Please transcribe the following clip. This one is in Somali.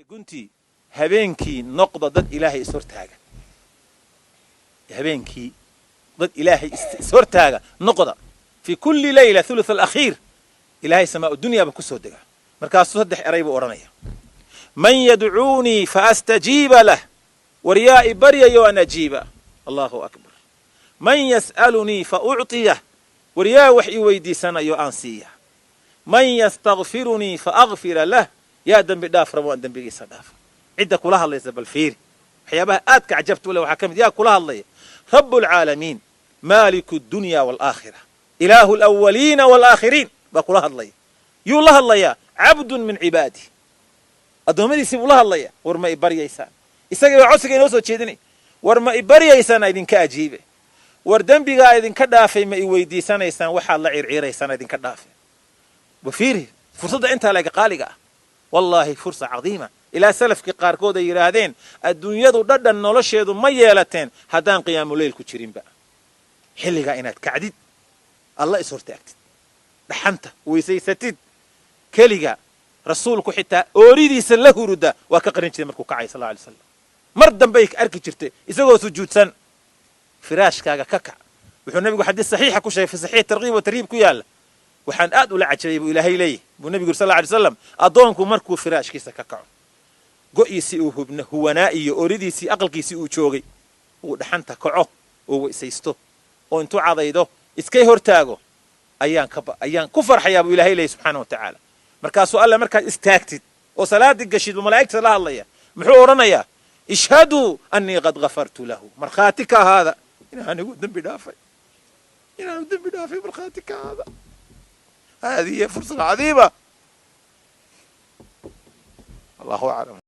Guntii habeenkii noqda dad Ilaahay ishortaaga, habeenkii dad Ilaahay ishortaaga noqda. Fi kulli layla thuluth alakhiir Ilaahay samaa dunyaaba ku soo dega. Markaasuu saddex eray buu odhanaya: man yadcuunii fa astajiiba lah, war yaa i baryayo an ajiiba. Allahu akbar. Man yas'alunii fa ucطiyah, war yaa wax i weydiisanayo aan siiya. Man yastakfirunii fa akfira lah, yaa dembi dhaaf rabo aan dembigiisa dhaafa. Cidda kula hadlaysa bal fiiri. Waxyaabaha aadka cajabta u leh waxaa ka mid yaa kula hadlaya: rabu alcaalamiin, maaliku addunya waalaakhira, ilaahu alawaliina waalaakhiriin baa kula hadlaya. Yuu la hadlayaa? Cabdun min cibaadih, addoommadiisii buu la hadlaya. War ma i baryaysaan? Isagii baa codsiga inoo soo jeedinay. War ma i baryaysaan idinka ajiibe? War dembigaa idinka dhaafay ma i weydiisanaysaan? Waxaad la ciirciiraysaan idinka dhaafe. Wafiiri fursadda intaa leega qaaliga ah. Wallaahi fursa cadiima. Ilaa salafkii qaarkood ay yidhaahdeen, adduunyadu dhadhan nolosheedu ma yeelateen haddaan qiyaamuleyl ku jirinba. Xilligaa inaad kacdid, alla is hortaagtid, dhaxanta weysaysatid keliga. Rasuulku xitaa ooridiisa la huruda waa ka qarin jiray markuu kacay, sal alay slam. Mar dambay arki jirtay isagoo sujuudsan. Firaashkaaga ka kac. Wuxuu nabigu xadiis saxiixa ku sheegay, fi saxiix targhiib wa tarhiib ku yaalla: waxaan aad ula cajabay buu Ilaahay leeyahy, buu nebigu yuri sal alay slam, addoonku markuu firaashkiisa ka kaco, go'iisii uu hubna huwanaa iyo ooridiisii aqalkiisii uu joogay, uu dhaxanta kaco oo weysaysto oo intuu cadaydo iskay hortaago, ayaan ku farxayaa, buu Ilahay leeyahy subxaana wa tacaala. Markaasuu Alle markaad istaagtid oo salaaddii gashid buu malaa'igta la hadlaya. Muxuu odhanayaa? Ishhaduu annii qad ghafartu lahu, markhaati ka ahaada inaan igu dembi dhaafay, inaanu dembi dhaafay markhaati ka ahaada. Hadihi hiya fursa cadiima. Allahu aclam.